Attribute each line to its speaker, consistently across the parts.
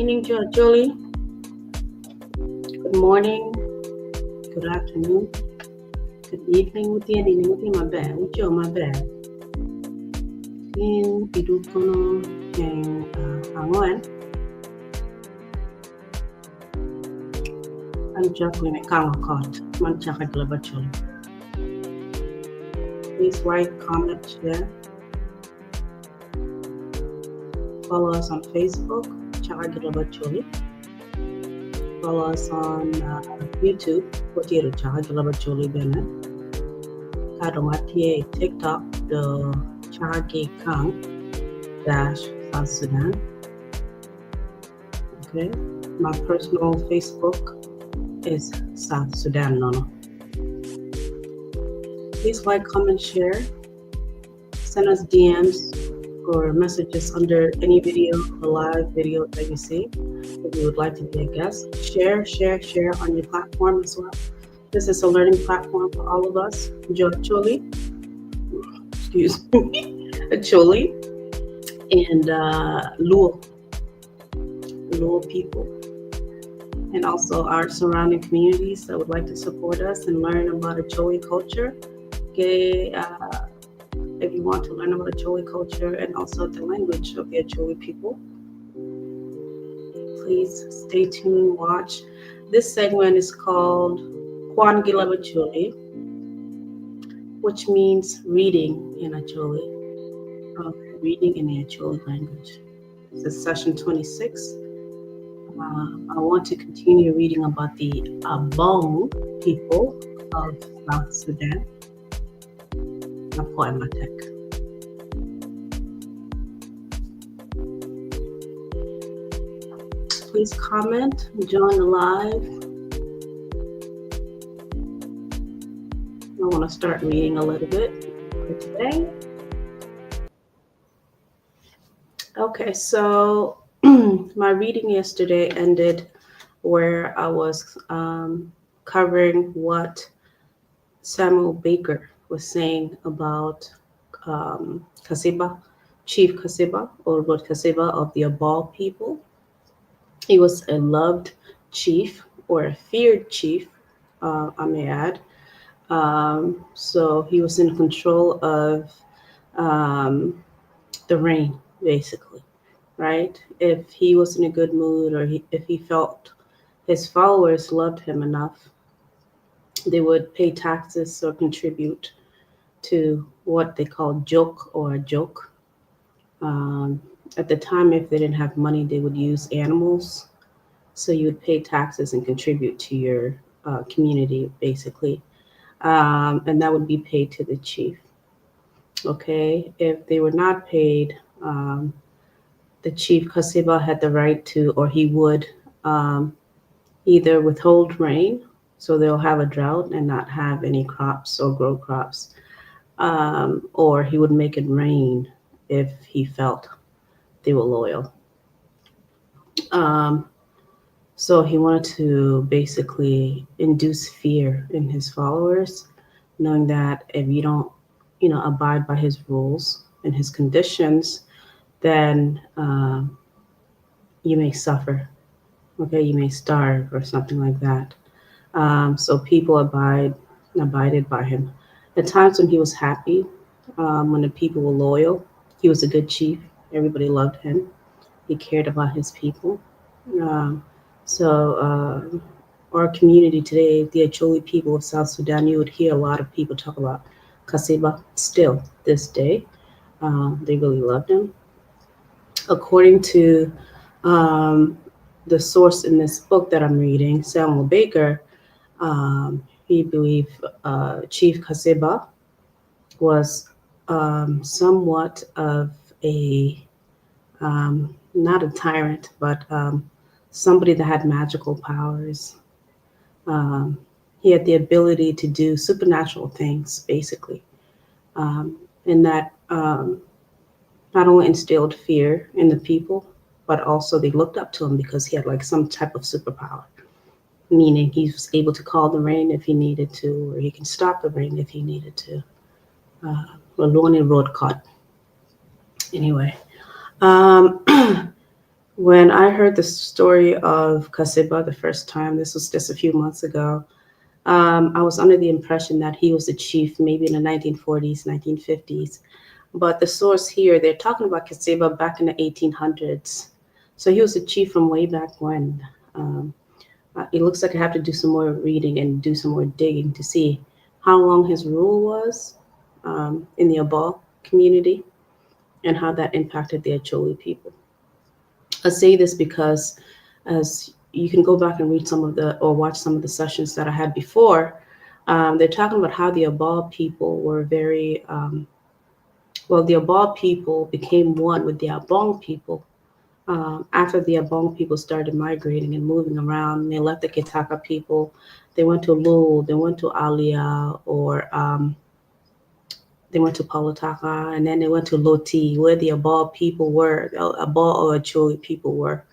Speaker 1: Evening, Julie. Good morning. Good afternoon. Good evening. Wutye nini? Wutye maber? Wuco maber? In idul kono ceng angwen. An Jacqueline Ekanga Kot. Man Chaka Globacholi. Please like, comment, share. Follow us on Facebook, Chaka Globacholi. Follow us on YouTube, Watye Chaka Globacholi bene. Ka dong atye i TikTok, the Chaka Kang dash South Sudan. Okay, my personal Facebook is South Sudan Nono. Please like, comment, share. Send us DMs or messages under any video or live video that you see. If you would like to be a guest, share, share, share on your platform as well. This is a learning platform for all of us. Jo Acholi, excuse me, Acholi, and Luo, Luo people, and also our surrounding communities that would like to support us and learn about Acholi culture. Okay, if you want to learn about Acholi culture and also the language of the Acholi people, please stay tuned, watch. This segment is called Kwan gi Leb Acholi, which means reading in Acholi, reading in the Acholi language. This is session 26. I want to continue reading about the Abong people of South Sudan. Apwoyo matek. Please comment, join the live. I want to start reading a little bit for today. Okay, so my reading yesterday ended where I was covering what Samuel Baker was saying about Kasiba, Chief Kasiba, or Lord Kasiba of the Abal people. He was a loved chief or a feared chief, I may add. So he was in control of the rain, basically, right? If he was in a good mood or if he felt his followers loved him enough, they would pay taxes or contribute to what they call joke or a joke. At the time, if they didn't have money, they would use animals. So you would pay taxes and contribute to your community, basically. And that would be paid to the chief. Okay, if they were not paid, the chief Kasiba had the right to, or he would either withhold rain, so they'll have a drought and not have any crops or grow crops, or he would make it rain if he felt they were loyal. So he wanted to basically induce fear in his followers, knowing that if you don't, abide by his rules and his conditions, then you may suffer. Okay, you may starve or something like that. So people abided by him. At times when he was happy, when the people were loyal, he was a good chief. Everybody loved him. He cared about his people. So our community today, the Acholi people of South Sudan, you would hear a lot of people talk about Kasiba still this day. They really loved him. According to the source in this book that I'm reading, Samuel Baker, he believed Chief Kasiba was somewhat of a, not a tyrant, but somebody that had magical powers. He had the ability to do supernatural things, basically. And that not only instilled fear in the people, but also they looked up to him because he had like some type of superpower, meaning he was able to call the rain if he needed to, or he can stop the rain if he needed to. Road caught. Anyway. When I heard the story of Kasiba the first time, this was just a few months ago, I was under the impression that he was a chief maybe in the 1940s, 1950s. But the source here, they're talking about Kasiba back in the 1800s. So he was a chief from way back when. It looks like I have to do some more reading and do some more digging to see how long his rule was in the Abal community and how that impacted the Acholi people. I say this because as you can go back and read some of the or watch some of the sessions that I had before, they're talking about how the Abal people were very well, the Abal people became one with the Abong people after the Abong people started migrating and moving around. They left the Kitaka people. They went to Lul, they went to Alia, or they went to Palotaka, and then they went to Loti, where the Abal people were, Abal or Acholi people were.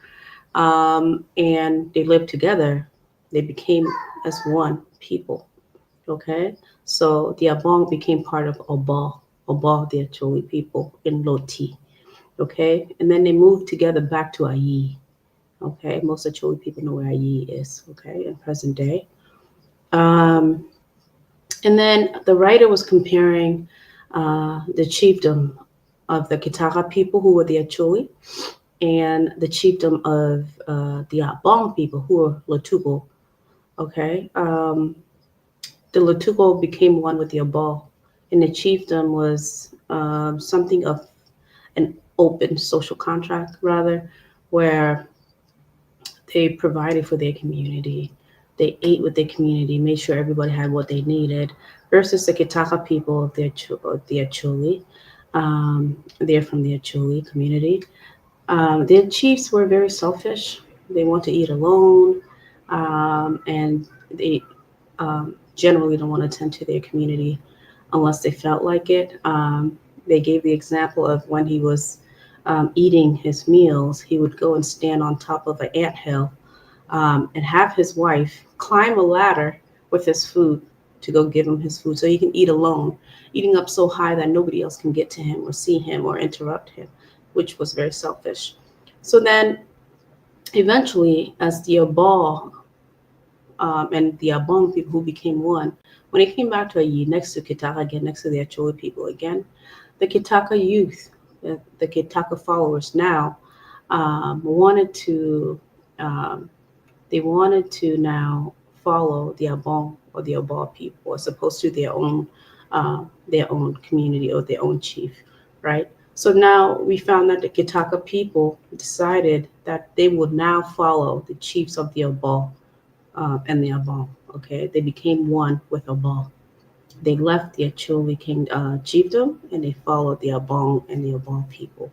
Speaker 1: And they lived together. They became as one people. Okay, so the Abong became part of Abal, Abal, the Acholi people in Loti. Okay, and then they moved together back to Ayi. Okay, most Acholi people know where Ayi is. Okay, in present day. And then the writer was comparing the chiefdom of the Kitaka people, who were the Acholi, and the chiefdom of the Abong people, who were Lotuko. Okay, the Lotuko became one with the Abal, and the chiefdom was something of an open social contract, rather, where they provided for their community. They ate with their community, made sure everybody had what they needed, versus the Kitaka people of the Acholi. They're from the Acholi community. Their chiefs were very selfish. They want to eat alone, and they generally don't want to tend to their community unless they felt like it. They gave the example of when he was eating his meals, he would go and stand on top of an anthill and have his wife climb a ladder with his food to go give him his food so he can eat alone, eating up so high that nobody else can get to him or see him or interrupt him, which was very selfish. So then eventually, as the Abal and the Abong people who became one, when it came back to Ayi, next to Kitaka again, next to the Acholi people again, the Kitaka youth, the Kitaka followers now wanted to they wanted to now follow the Abong or the Abal people as opposed to their own community or their own chief, right? So now we found that the Kitaka people decided that they would now follow the chiefs of the Abal and the Abong. Okay, they became one with Abal. They left the Acholi king chiefdom and they followed the Abong and the Abal people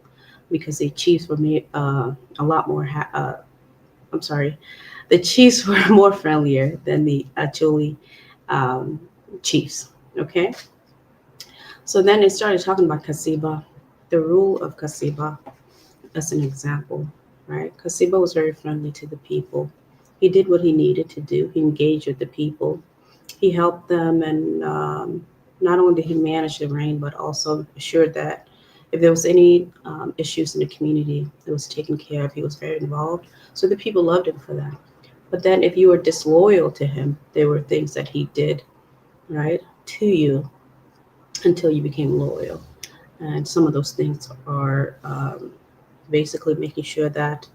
Speaker 1: because the chiefs were made, a lot more. I'm sorry, the chiefs were more friendlier than the Acholi chiefs. Okay, so then they started talking about Kasiba, the rule of Kasiba, as an example, right? Kasiba was very friendly to the people. He did what he needed to do. He engaged with the people. He helped them, and not only did he manage the rain, but also assured that if there was any issues in the community, it was taken care of. He was very involved. So the people loved him for that. But then if you were disloyal to him, there were things that he did, right, to you until you became loyal. And some of those things are basically making sure that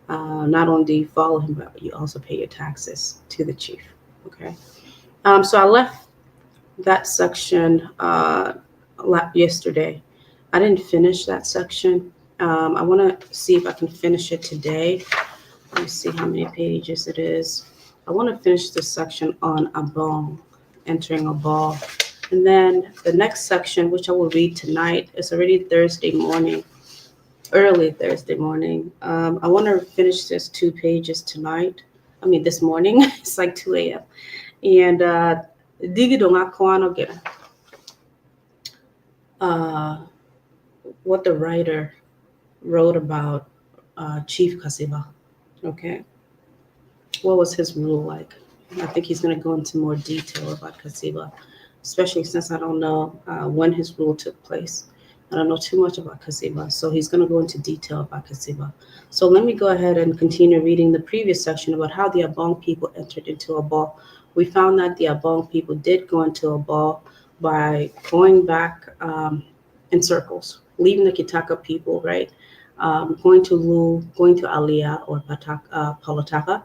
Speaker 1: not only do you follow him, but you also pay your taxes to the chief. Okay. So I left that section yesterday. I didn't finish that section. I want to see if I can finish it today. Let me see how many pages it is. I want to finish this section on Abong, entering Abal. And then the next section, which I will read tonight, is already Thursday morning, early Thursday morning. I want to finish this 2 pages tonight. I mean, this morning. It's like 2 a.m. And what the writer wrote about Chief Kasiba. Okay. What was his rule like? I think he's going to go into more detail about Kasiba, especially since I don't know when his rule took place. I don't know too much about Kasiba, so he's going to go into detail about Kasiba. So let me go ahead and continue reading the previous section about how the Abong people entered into Abor. We found that the Abong people did go into Abor by going back in circles, leaving the Kitaka people, right? Going to Lu, going to Aliyah or Palataka,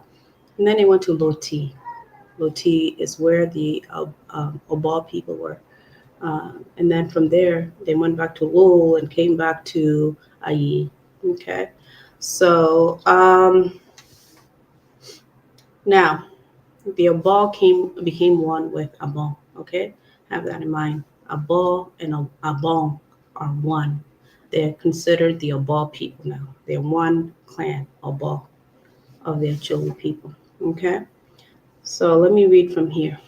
Speaker 1: and then they went to Loti. Loti is where the Obal people were. And then from there, they went back to Lul and came back to Ayi. Okay. So now the Obal became one with Abong. Okay. Have that in mind. Abol and Abong are one. They're considered the Obal people now. They're one clan, Obal, of the Acholi people. Okay. So let me read from here.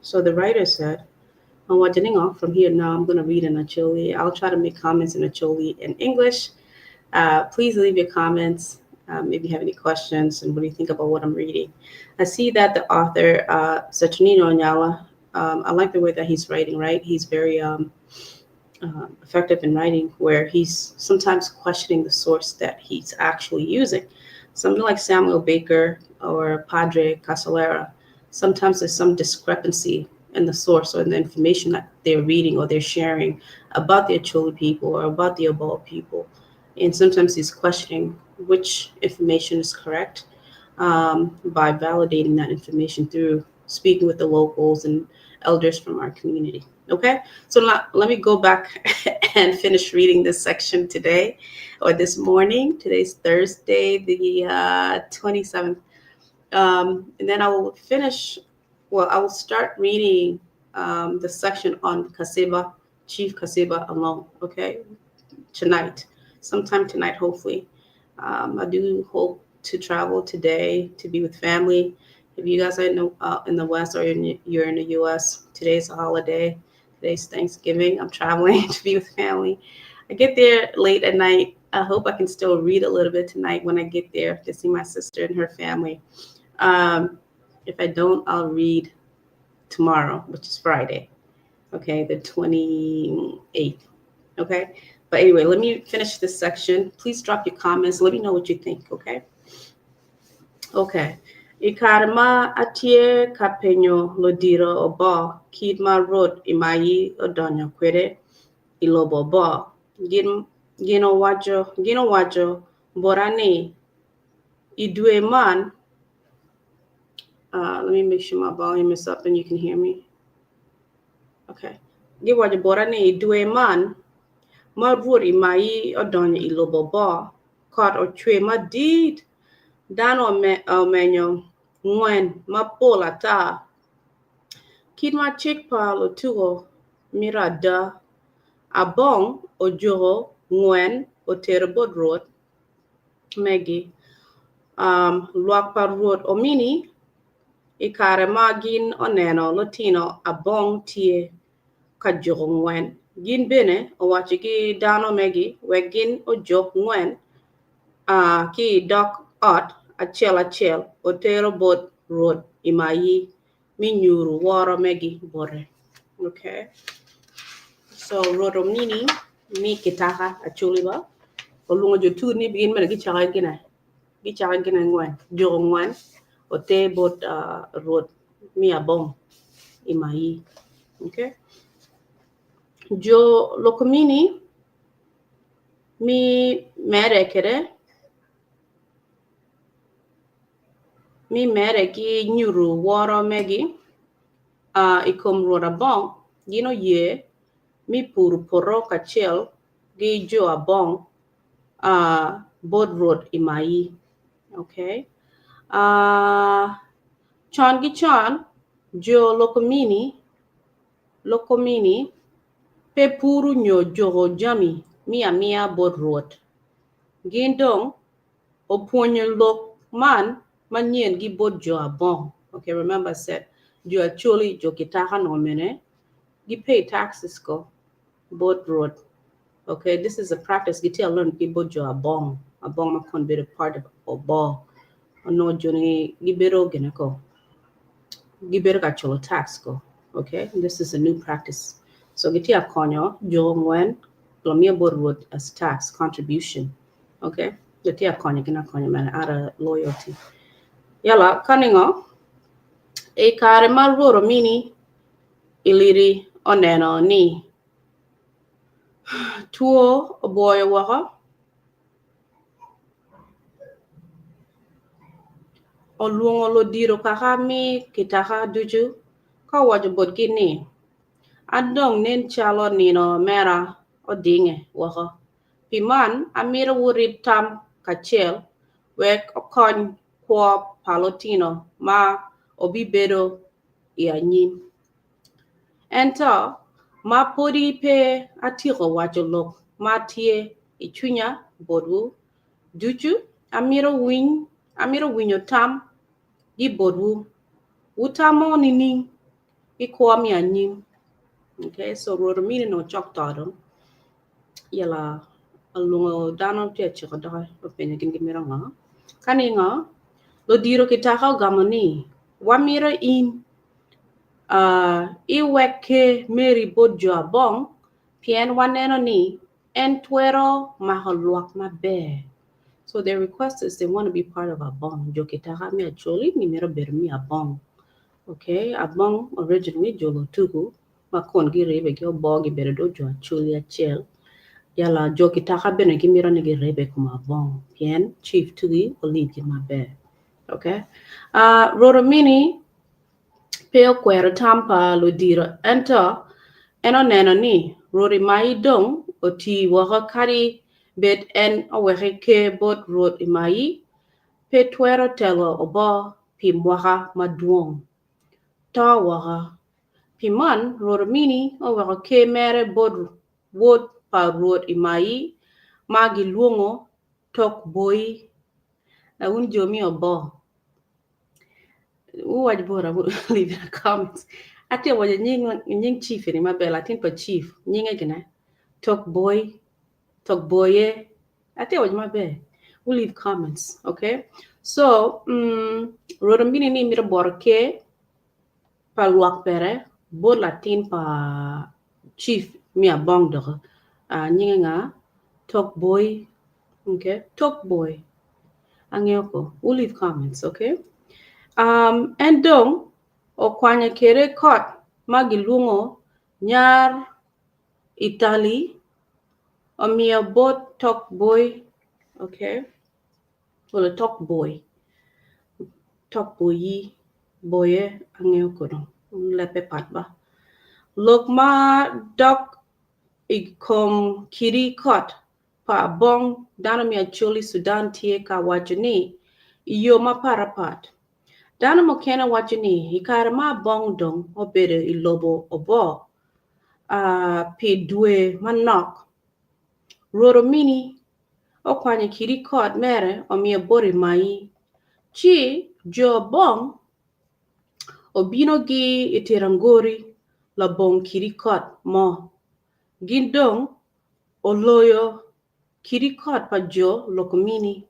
Speaker 1: So the writer said, I'm watching off from here now. I'm going to read in Acholi. I'll try to make comments in Acholi in English. Please leave your comments if you have any questions and what do you think about what I'm reading. I see that the author, Saturnino Onyala, I like the way that he's writing, right? He's very effective in writing, where he's sometimes questioning the source that he's actually using. Something like Samuel Baker or Padre Casolera, sometimes there's some discrepancy in the source or in the information that they're reading or they're sharing about the Acholi people or about the Obal people. And sometimes he's questioning which information is correct by validating that information through speaking with the locals and elders from our community. Okay, so let me go back and finish reading this section today or this morning. Today's Thursday, the 27th. And then I will finish, well, I will start reading the section on Kasiba, Chief Kasiba alone, okay, tonight, sometime tonight, hopefully. I do hope to travel today to be with family. If you guys are in the West or you're in the U.S., today's a holiday. Today's Thanksgiving. I'm traveling to be with family. I get there late at night. I hope I can still read a little bit tonight when I get there to see my sister and her family. If I don't, I'll read tomorrow, which is Friday, okay, the 28th, okay? But anyway, let me finish this section. Please drop your comments. Let me know what you think, okay? Okay. I kare ma atye ka penyo ludito Obor kit ma Rwot Imayi odonyo kwede i lobo Obor, gin owaco bota ni, I dwe man, let me make sure my volume is up and you can hear me. Okay. Giwaco bota ni i dwe man ma Rwot Imayi odonyo i lobo Obor, kot ocwe madit, dano omenyo ngwen mapol ata. Kit ma cik pa lutuko mito ada, Abong ojuko ngwen otero bot Rwot megi. Lwak pa Rwot Omini i kare ma gin oneno lutino Abong tye ka juko ngwen, gin bene owaco ki dano megi wek gin ojuk ngwen ki i dog ot acel acel otero bot Rwot Imayi me nyuru woro megi bote. Okay. So Rwot Omini mi kitaka Acholi ba olwongo jo tur ni gin bene gicako gine gicako gine ngwen juko ngwen oter bot Rwot mi Abong Imayi. Okay. Jo Lokomini mi mere kede mi mere ki nyuru woro megi i kom Rwot Abong gin oye mi puro poto kacel ki jo Abong bot Rwot Imayi. Okay. Con ki con jo Lokomini pe puro nyo juko jami me amiya bot Rwot. Gin dong opwonyo lok man manyen ki bot jo Abong. Okay, remember I said jo Acholi, jo Kitaka no mene, gi pay taxes ko bot Rwot. Okay, this is a practice gitye learn ki bot jo Abong. Abong ma kon bedo part of Obor. Onongo joni gibedo gine ko. Gibedo ka culo tax ko. Okay, this is a new practice. So gitye konyo jo ngwen Omiyo bot Rwot as tax contribution. Okay? Gitye ka konyo gin akonya mere out of loyalty. Yala, ka ningo? I kare ma Rwot omini Iliri oneno ni two obwoyo woko, olwongo ludito kaka me kitaka ducu ka owaco botgi ni, An dong nen calo nino mera odinge woko. Pi man, amito wurib tam kacel wek okony kwo pa lutino ma obibedo i anyim. Ento, ma pwodi pe atyeko waco lok ma tye i cwinya botwu ducu, amito winyo tam gi botwu. Wutamo nining? I kwo me anyim. Okay, so Rwot omini onongo cok to dong. Yala olwongo dano tye aciko doki openyo gin gimito ngo. Ka ni ngo, ludiro kitaka ogamo ni, wamito in uh, iwek ker meri bot jo abong pien waneno ni en twero mako lwak maber. So their request is they want to be part of Abong. Jo kitaka me Acholi ni mito bedo me Abong. Ok, Abong originally jo Lutuku ma kun giribe ki oboo gibedo dong jo Acholi acel. Yala jo Kitaka bene gimito ni giribe i kom Abong pien Chief Tugi olidgi maber. Ok, uh, Rwot Omini pe okwero tam pa ludiro ento en oneno ni Rwot Imayi dong oti woko kadi bed en oweki ker bot Rwot Imayi pe twero telo oboo pi mwaka madwong. To woko. Pi man, Rwot omini oweko ker mere bot wod pa Rwot Imayi ma gilwongo Tok Boi. Wun jo me oboo, wuwac bota, leave in the comments. Atye ka waco nying chief eni maber, latin pa chief, nyinge gine, Tok Boi, Tok Boye. Atye waco maber. We leave comments, okay? So, mm, Rwot omini ni mito boro ker pa lwak pere bot latin pa chief me abong doko. Uh, nyinge nga? Tok boy. Okay? Tok boy. Angeyo ko. We leave comments, okay? Um, en dong okwanye kede kot ma gilwongo nyar Itali omiyo bot Tok Boy, okay, wala Tok Boy, Tok Boyi, Boye angeyo kono, lebbe pat ba. Lok ma dok i kom kidi kot pa Abong dano me Acholi Sudan tye ka waco ni i yo mapat apat. Dano mukene waco ni i kare ma Abong dong obedo i lobo oboo, pi dwe manok, Rwot omini okwanyo kidi kot mere omiyo bot Imayi, ci jo bong obinogi i Tirangori labongo kidi kot mo, gin dong oloyo kidi kot pa jo Lokomini.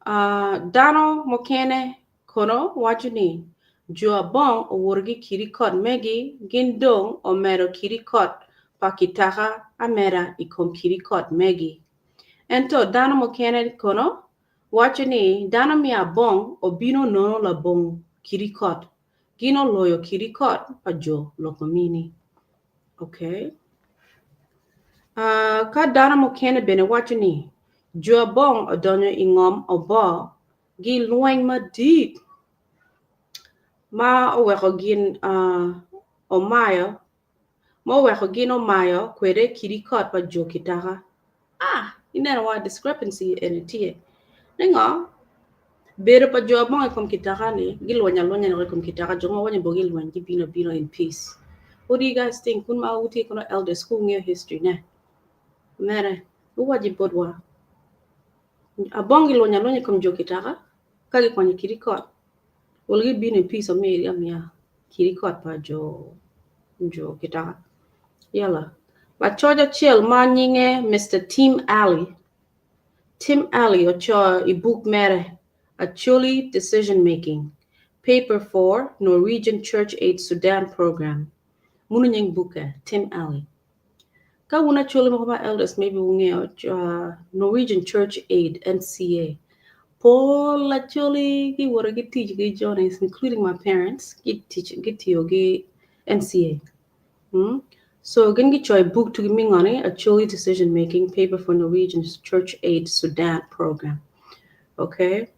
Speaker 1: Dano mukene kono waco ni, Jo abong owoto ki kidi kot megi, gin dong omedo kidi kot pa kitaka ameda i kom kidi kot megi. Ento dano mukene kono waco ni dano me abong obino nono labongo kidi kot, gin oloyo kidi kot pa jo Lokomini. Okay. Ka dano mukene bene waco ni, Jo abong odonyo i ngom oboo gi lweny madit ma oweko gin omayo ma oweko gin omayo kwede kidi kot pa jo kitaka. Ah, ineno wa discrepancy eni tye. Ningo? Bedo pa jo abong i kom kitaka ni gilweny alwenya i kom kitaka jo ma wanyo bo gilweny gibino abino in peace. What do you guys think? Kun ma wutye kono elders ku wungeyo history ne? Mere, wuwaci botwa. Abong gilweny alwenya i kom jo kitaka ka gikwanyo kidi kot. Wol gibino in peace omigi amiya kidi kot pa jo jo kitaka. Yala. Lacoc acel ma nyinge Mister Tim Alley Tim Alley ocoyo i buk mere Acholi Decision Making, Paper for Norwegian Church Aid Sudan Program, muno nying bukke, Tim Alley. Ka wun Acholi mogo ma elders maybe wungeyo uh, Norwegian Church Aid NCA. Pol Acholi giwoto ki tic ki Johnny's including my parents gitic gitiyo ki NCA. Mm? So gin gicoyo buk tugi mingo ni Acholi Decision Making Paper for Norwegian Church Aid Sudan Program. Okay.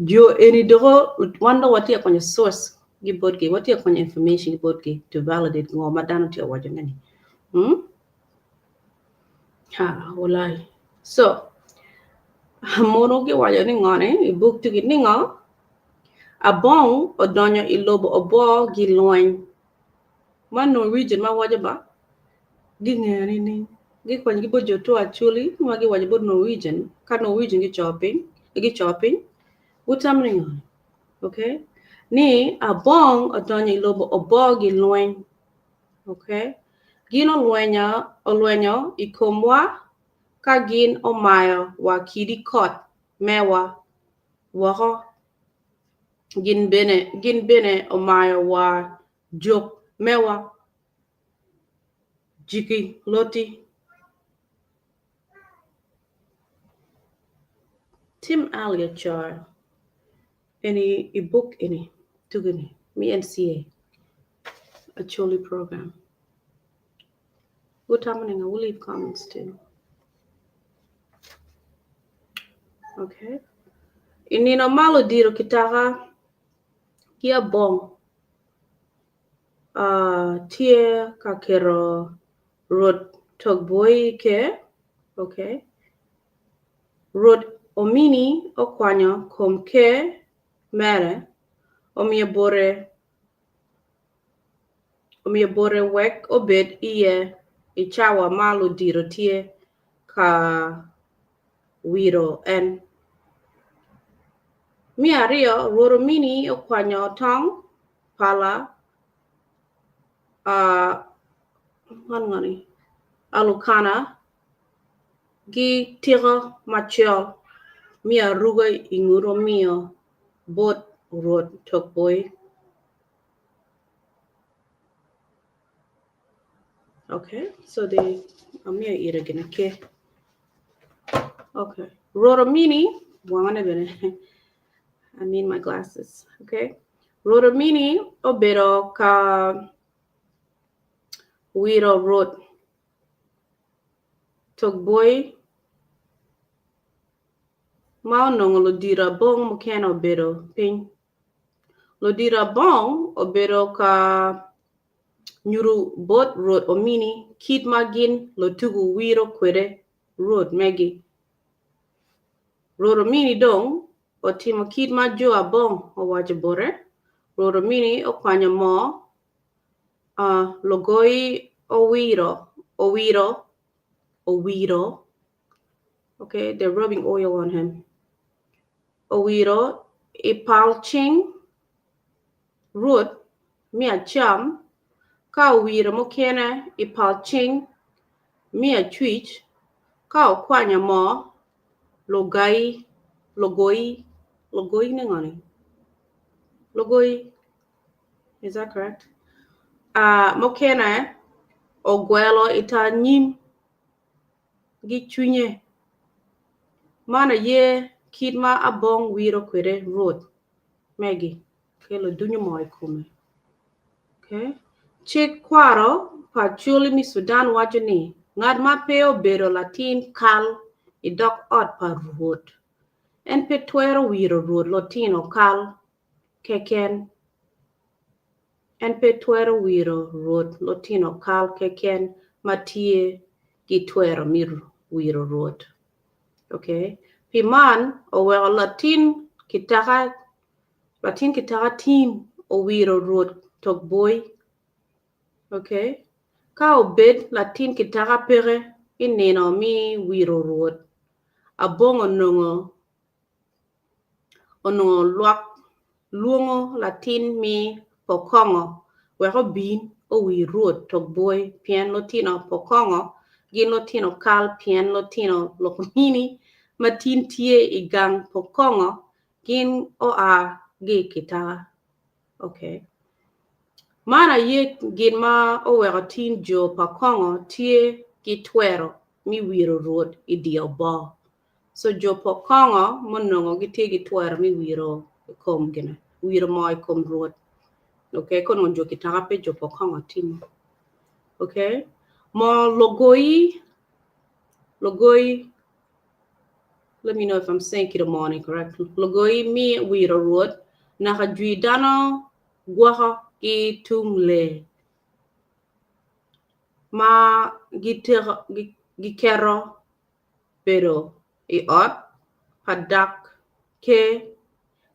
Speaker 1: Jo eni doko wan dok watye ka kwanyo source gi botgi, watye ka kwanyo information ki botgi to validate ngo ma dano tye ka waco ne ni. Mm? Ha, walai. So, mono giwaco ni ngo ni i buk tugi ni ngo? Abong odonyo i lobo obwo gi lweny. Ma Norwegian ma waco ba gingeyo nining? Gikwanyo ki bot jo two Acholi ma giwaco bot Norwegian ka Norwegian gico piny gico piny gutamo ni ngo? Okay? Ni Abong odonyo i lobo obwo gi lweny. Okay? Gin olwenyo olwenyo i komwa ka gin omayo wa kidi kot mewa woko. Gin bene gin bene omayo wa jok mewa jiki loti. Tim Ali ocoyo eni i buk eni tugi ni me NCA Acholi program. Wutamo ningo? We'll leave comments too. Okay. I nino ma ludito kitaka ki abong uh, tye ka keto Rwot Togboi ke, okay. Rwot omini okwanyo kom ker mere omiyo bote omiyo bote wek obed iye i cawa ma ludito tye ka wiro en. Me aryo, Rwot omini okwanyo tong pala uh, man ngoni alukana gi tiko macol me aruka i ngut omiyo bot Rwot Togboi. Okay, so they amiyo ire gine ke. Okay, Rwot omini wangane bene. I need my glasses. Okay. Rwot omini obedo ka wiro Rwot Togboi ma onongo ludito abong mukene obedo piny. Ludito abong obedo ka nyuto bot Rwot omini kit ma gin lutuku wiro kwede Rwot megi. Rwot omini dong otimo kit ma jo abong owaco bote. Rwot omini okwanyo moo uh, lugoi owiro, owiro, owiro. Okay, they're rubbing oil on him. Owiro i pal cing Rwot me acam, ka owiro mukene i pal cing me acwic, ka okwanyo moo lugai, lugoi, lugoi ni ngo ni? Lugoi, is that correct? Uh, mukene ogwelo i ta nyim gi cwinye. Man aye kit ma abong wiro kwede Rwot megi. Kelo dunyo moo i kome. Okay. Cik kwaro pa Acholi me Sudan waco ni ngat ma pe obedo latin kal i dog ot pa Rwot en pe twero wiro Rwot lotino kal keken. En pe twero wiro Rwot lotino kal keken ma tye ki twero me wiro Rwot. Okay. Pi man oweko latin kitaka latin kitaka tin owiro Rwot Togboi. Okay. Ka obed latin kitaka peke i nino me wiro Rwot, abong onongo onongo lwak lwongo latin me Pokongo wek obin owir Rwot Togboi pien lutino Pokongo gin lutino kal pien lutino Lokmini ma tin tye i gang Pokongo gin oa gi i kitaka. Okay. Man aye gin ma oweko tin jo pa Kongo tye. ki twero me wiro Rwot i dye oboo. So jo pok kongo munongo gitye ki twero me wiro i kom gine, wiro moo i kom Rwot. Okay, kono jo kitaka pe jo pok kongo timo. Okay, moo logoyi, logoyi, let me know if I'm saying kit moo ni correct. Logoyi me wiro Rwot naka jwi dano gwoko ki tung lee ma giteko giketo bedo i ot pa dak ker.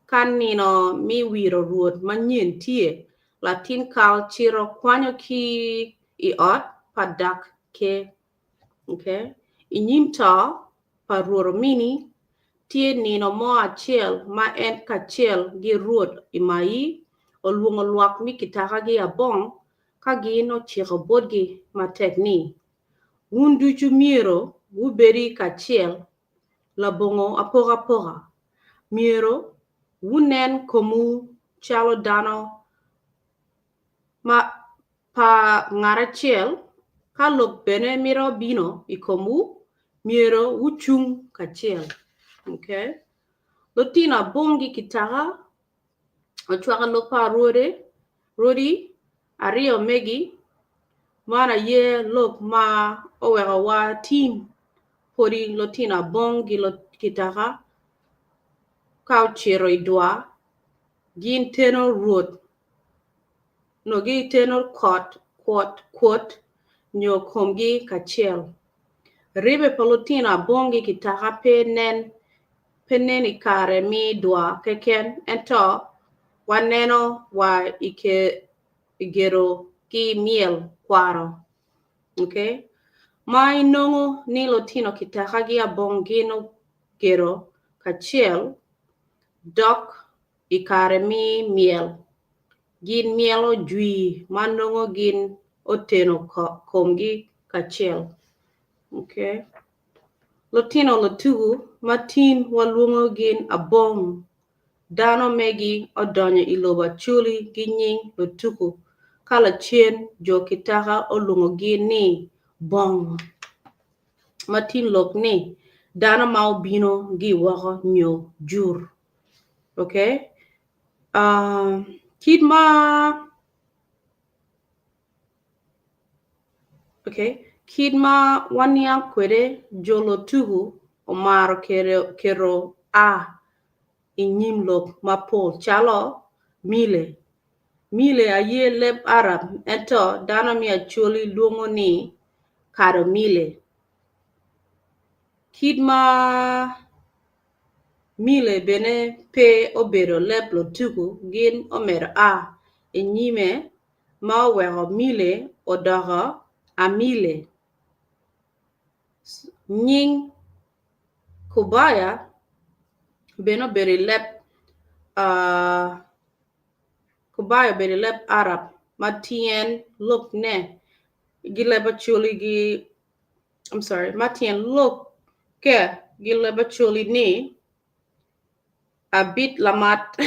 Speaker 1: Ka nino me wiro Rwot manyen tye, latin kal cito kwanyo ki i ot pa dak ker. Okay. I nyim to pa Rwot omini, tye nino mo acel ma en kacel gi Rwot Imayi olwongo lwak me kitakagi abong ka gin ociko botgi matek ni, Wun ducu myero wubedi kacel labongo apokapoka. Myero wunen komwu calo dano ma pa ngat acel, ka lok bene mito bino i komwu, myero wucung kacel. Okay. Lutino abongi kitaka ocwako lok pa rwode, rwodi aryo megi, man aye lok ma oweko wa tim pwodi lutino abongi kitaka ka ocito i dwa gin teno rwot nongo giteno kot kwot kwot nyo komgi kacel. Ribbe pa lutino abongi kitaka pe nen pe nen i kare me dwa keken ento waneno wa i gedo ki myel kwaro. Okay? Ma inongo ni lutino kitakagi abong gin ogedo kacel dok i kare me myel gin myelo jwi ma nongo gin oteno komgi kacel. Okay. Lutino lutuku ma tin walwongo gin abong dano megi odonyo i lobo Acholi gi nying lutuku ka lacen jo kitaka olwongo gi ni bong ma tin lok ni dano ma obino gi woko nyo jur. Okay. Uh, kit ma Okay. Kit ma waniang kwede jolo tuku omaro keto a i nyim lok mapol calo mile. Mile aye leb Arab ento dano me Acholi lwongo ni kado mile. Kit ma Mile bene pe obedo leb lutuku gin omedo a i nyime ma oweko Mile odoko Amile. Nying Kubaya bene obedo i leb Kubaya obedo i leb Arab ma tyen lokne gi leb Acholi gi I'm sorry, ma tyen lokke gi leb Acholi ni abit lamat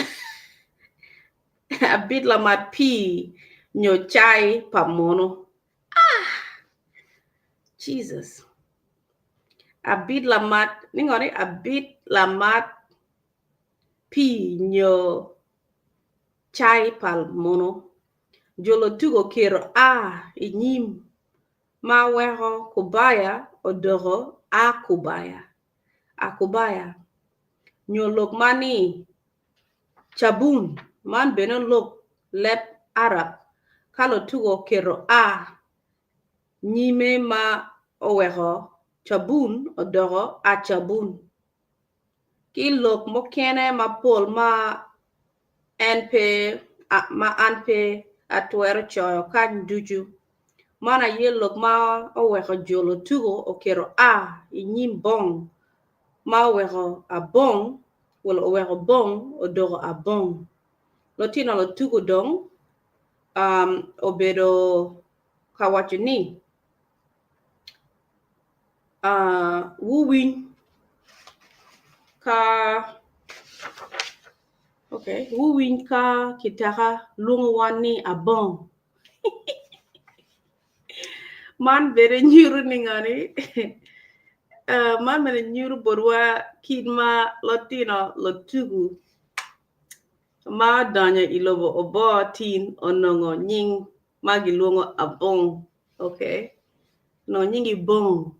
Speaker 1: abit lamat pii nyo cai pa munu. Ah! Jesus. Abit lamat, ni ngo ni abit lamat pii nyo cai pa munu. Jolo tugo keto a i nyim ma weko Kubaya odoko Akubaya, Akubaya, nyo lok ma ni Cabun, man bene lok leb Arab ka lutugo oketo 'a' nyime ma oweko Cabun odoko Acabun. Ki lok mukene mapol ma en pe ma an pe atwero coyo kany ducu. Man aye lok ma oweko jo lutugo oketo 'a' i nyim bong ma oweko abong well oweko bong odoko abong. Lutino lutugo dong um obedo ka waco ni uh wuwiny ka okay wuwiny ka kitaka lwongo wan ni abong. Man bene nyuto ni ngani man bene nyuto botwa kit ma lutino lutuku ma odonyo i lobo oboo tin onongo nying ma gilwongo Abong. Okay. Onongo nyingi Bong.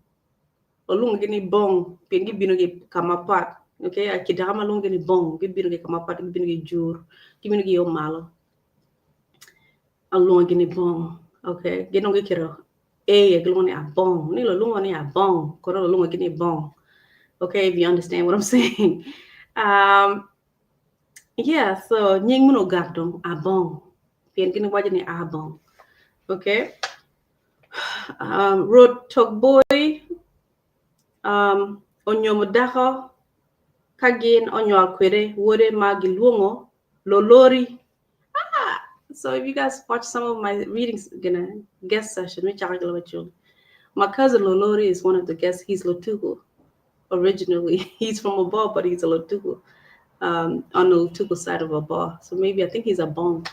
Speaker 1: Olwongogi ni Bong pien gibino ki ka mapat. Okay, kitaka ma lwongogi ni Bong gibino ki ka mapat, gibino ki jur, gibino ki yo malo. Alwongogi ni Bong. Okay, gin dong giketo A aye gilwongo ni Abong. Ni lulwongo ni Abong, kono lulwongogi ni Bong. Okay, if you understand what I'm saying. Um, yeah, so nying munu ogak dong Abong. Pien gin giwaco ni Abong. Okay. Um, Rwot Tokboi um, onyomo dako ka gin onywal kwede wode ma gilwongo Lolori. Ah, so if you guys watch some of my readings, gonna guest session, my cousin Lolori is one of the guests. He's Lotuku originally. He's from Abo, but he's a Lotuku on the Lotuku side of Abo. So maybe I think he's a Bong.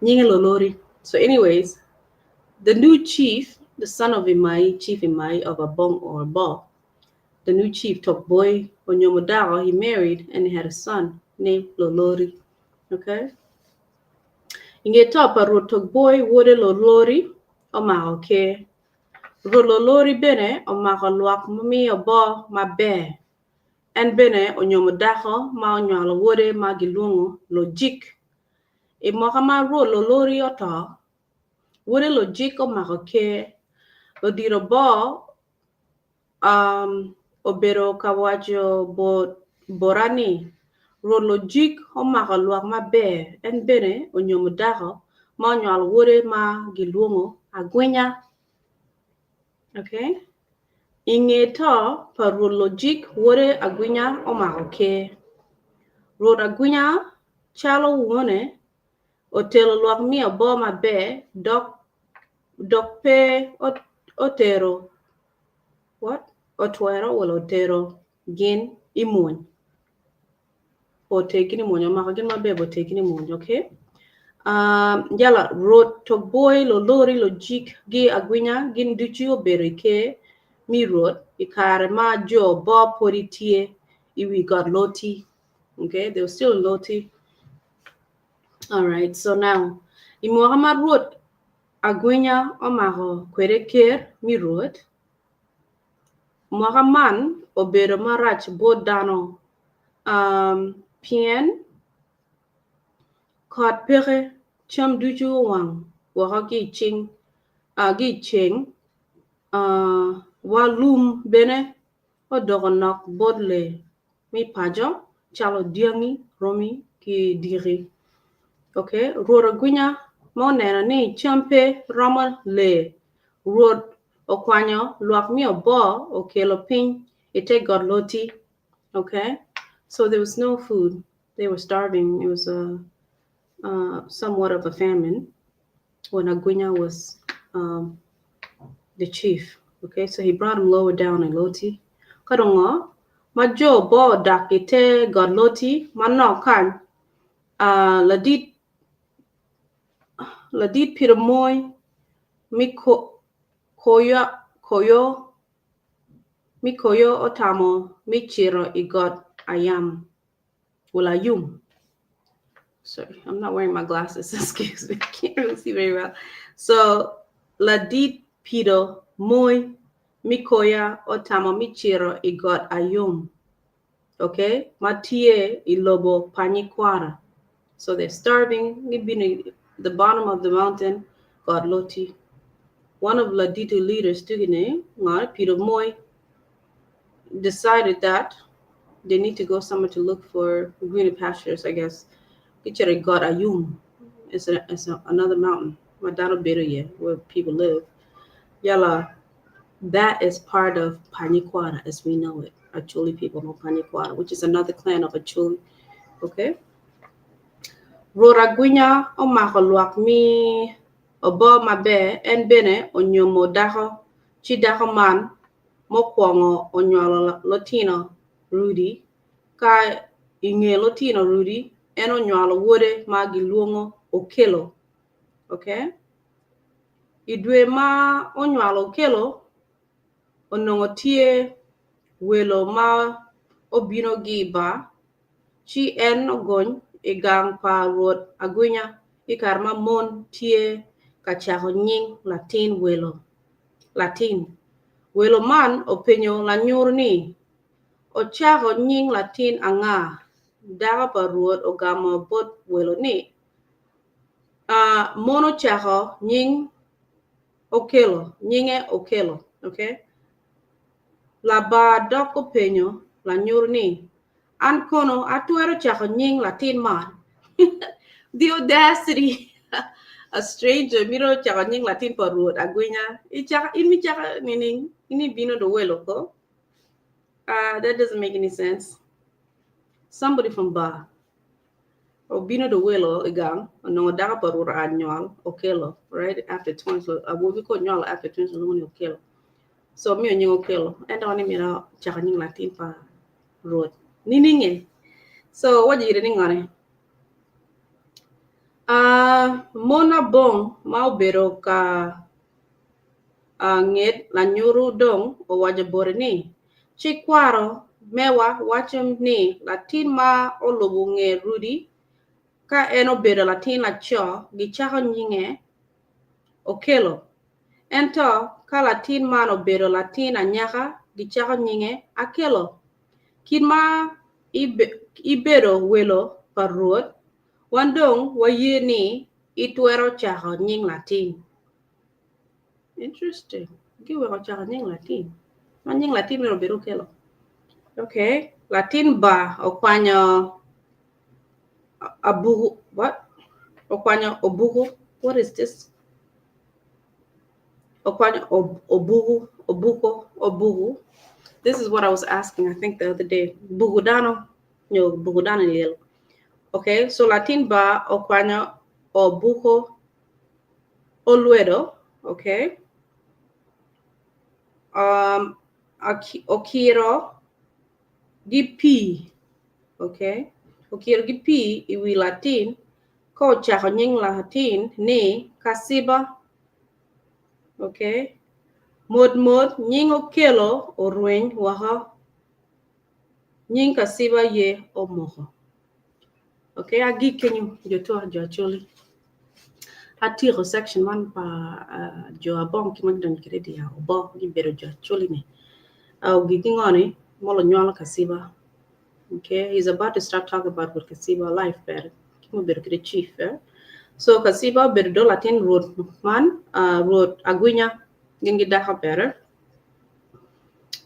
Speaker 1: Nyinge Lolori. So, anyways, the new chief, the son of Imai, Chief Imai of Abong or Abo, the new chief, Tokboy onyomo dako, he married and he had a son named Lolori. Okay? I nge to pa Rwot Tokboy wode Lolori omako ker. Rwot Lolori bene omako lwak mumiyo bo maber. En bene onyomo dako ma onywalo wode ma gilwongo Lojik. I mwaka ma Rwot Lolori oto, wode Lojik omako ker. Ludito bo um, obedo ka waco bota ni, Rwot Lojik omako lwak maber, en bene onyomo dako ma onywalo wode ma gilwongo Agwinya. Okay? I nge to pa Rwot Lojik, wode Agwinya omako ker. Rwot Agwinya calo wone otelo lwak miyo bo maber dok dok pe otero what? Otwero wala otero gin i mwony. Oter gin i mwony, omako gin maber be oter gin i mwony, okay? Um, yala Rwot Tokboy, Lolori, Lojik gi Agwinya gin ducu obedo i ker mi Rwot i kare ma jo bo podi tye i wi got Loti. Okay, they were still in Loti. All right, so now, i mwaka ma Rwot Agwinya omako kwede ker mi Rwot, mwaka man obedo marac bot dano um, pien kot peke, cam ducu owang woko ki i cing, uh, ki i ceng, uh, wa lum bene odoko nok bot lee mi paco calo dyangi, romi ki diki. Okay, Rwot Agwinya ma oneno ni cam pe romo lee, Rwot okwanyo lwak mi oboo okelo piny i te got Loti. Okay, so there was no food. They were starving. It was a somewhat of a famine when Agwinya was the chief. Okay, so he brought him lower down in Loti. Ka dong ma jo bo odak i te got Loti manok kany ladit ladit pito moi mi koyo koyo mi koyo otamo mi cito i got Ayam. Well, Ayum. Sorry, I'm not wearing my glasses. Excuse me. I can't really see very well. So, ladit pito moi mi koya otamo mi cito i got Ayum. Okay? Ma tye i lobo Panyikwara. So they're starving. Gibino the bottom of the mountain, got Loti. One of Ladito leaders, Tugine, Pito Moi, decided that they need to go somewhere to look for greener pastures, I guess. Gicito got Ayum. It's another mountain. Ma dano bedo iye, where people live. Yala, that is part of Panyikwara as we know it. Acholi people know Panyikwara, which is another clan of Acholi. Okay? Rwot Agwinya omako lwak mi obo maber en bene onyomo dako ci dako man mukwongo onywalo lutino Rudi ka i nge lutino Rudi en onywalo wode ma gilwongo Okello. Okay? I dwe ma onywalo Okello, onongo tye welo ma obino gi i bar, ci en ogony i gang pa Rwot Agwinya i kare ma mon tye ka cako nying latin welo. Latin. Welo man openyo lanyuru ni, Ocako nying latin anga? Dako pa Rwot ogamo bot welo ni, Mon ocako nying Okello, nyinge Okello. Okay? Labar dok openyo lanyuru ni, An kono atwero cako nying latin man? The audacity! A stranger mito cako nying latin pa Rwot Agwinya. Icako, in icako nining? In ibino do welo ko? That doesn't make any sense. Somebody from bar obino do welo i gang onongo dako pa Rwot oa nywal Okello right after twins awobi ka onywalo after twins olwongo ni Okello so omiyo nying Okello en dok ni myero ocako nying latin pa Rwot nininge so waco ire ni ngone uh, mon abong ma obedo ka nget lanyutu dong owaco bote ni, Ci kwaro mewa waco ni latin ma olubo nge Rudi ka en obedo latin laco gicako nyinge Okello, ento ka latin man obedo latin anyaka gicako nyinge Akello. Kit ma ibedo welo pa Rwot, wan dong waye ni itwero cako nying latin. Interesting. Giweko cako nying Latin. Ma nying Latin myero obed Okello. Okay. Latin ba okwanyo abuku. What? Okwanyo obuku. What is this? Okwanyo obuku. Obuko. Obuku. This is what I was asking, I think, the other day. Buku dano. Nyo buku dano liel. Okay. So Latin ba okwanyo obuko olwedo, okay, um, okiro gi pii, okay, okiro gi pii i wi latin ka ocako nying latin ni Kaciba, okay, mot mot nying Okello orweny woko, nying Kaciba aye omoko. Okay, agik kenyo jo tua jo Acholi. Atyeko section man pa uh, jo Abong ki ma gidonyo kwede i Obo gibedo jo Acholi ni. Ogik ki ngo ni molo nywalo Kaciba. Okay, he's about to start talking about what Kaciba life pere ki mo bedo kwede chief. Eh? So Kaciba obedo do latin rwot man, uh, rwot Agwinya gin gidako pere.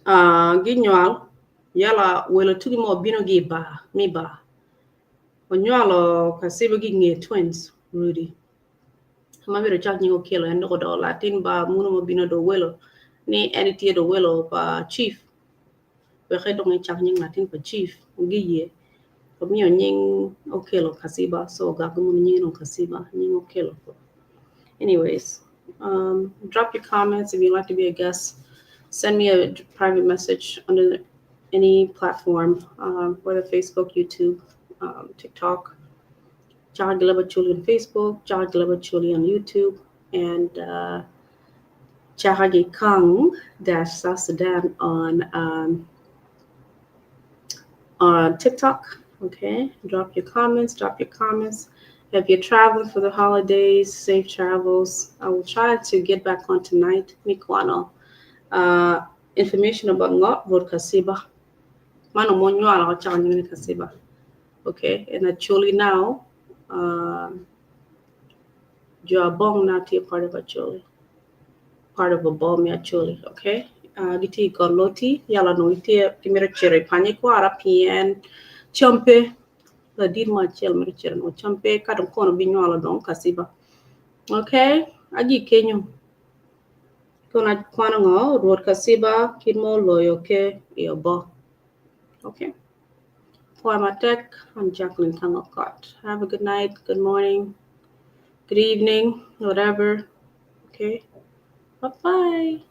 Speaker 1: Uh, ginywal yala welo tugi mo obino gi i bar mi bar. Onywalo Kaciba gi nge twins Rudy ma myero ocak nying Okello en dok odoko latin ba muno ma obino do welo ni en etye do welo pa chief wek dong ecak nying latin pa chief giye omiyo nying Okello Kaciba so ogako muno nyinge dong Kaciba nying Okello anyways drop your comments if you'd like to be a guest send me a private message under any platform, whether Facebook, YouTube, TikTok, Chaka Gileba Chuli on Facebook, Chaka Gileba Chuli on YouTube, and Chaka Kang dash South Sudan on TikTok. Okay, drop your comments, drop your comments. If you're traveling for the holidays, safe travels. I will try to get back on tonight. Mikwano. Information about Ngot Rwot Kaciba. Man omo nywalo ka cako nying ni Kaciba. Okay, and Acholi now, jo Abong now tye part of Acholi. Part of Obo me Acholi, okay? Gitye i got Loti, yala onongo gitye gimito cito i pany ikwara pien cam pe. Ladit mo acel mito cito onongo cam pe ka dong kono binywalo dong Kaciba. Okay, agik kenyo. Kono akwano ngo Rwot Kaciba kit ma oloyo ke i obo. Okay. Pwoyo matek, I'm Jacqueline Kangokot. Have a good night, good morning, good evening, whatever. Okay. Bye bye.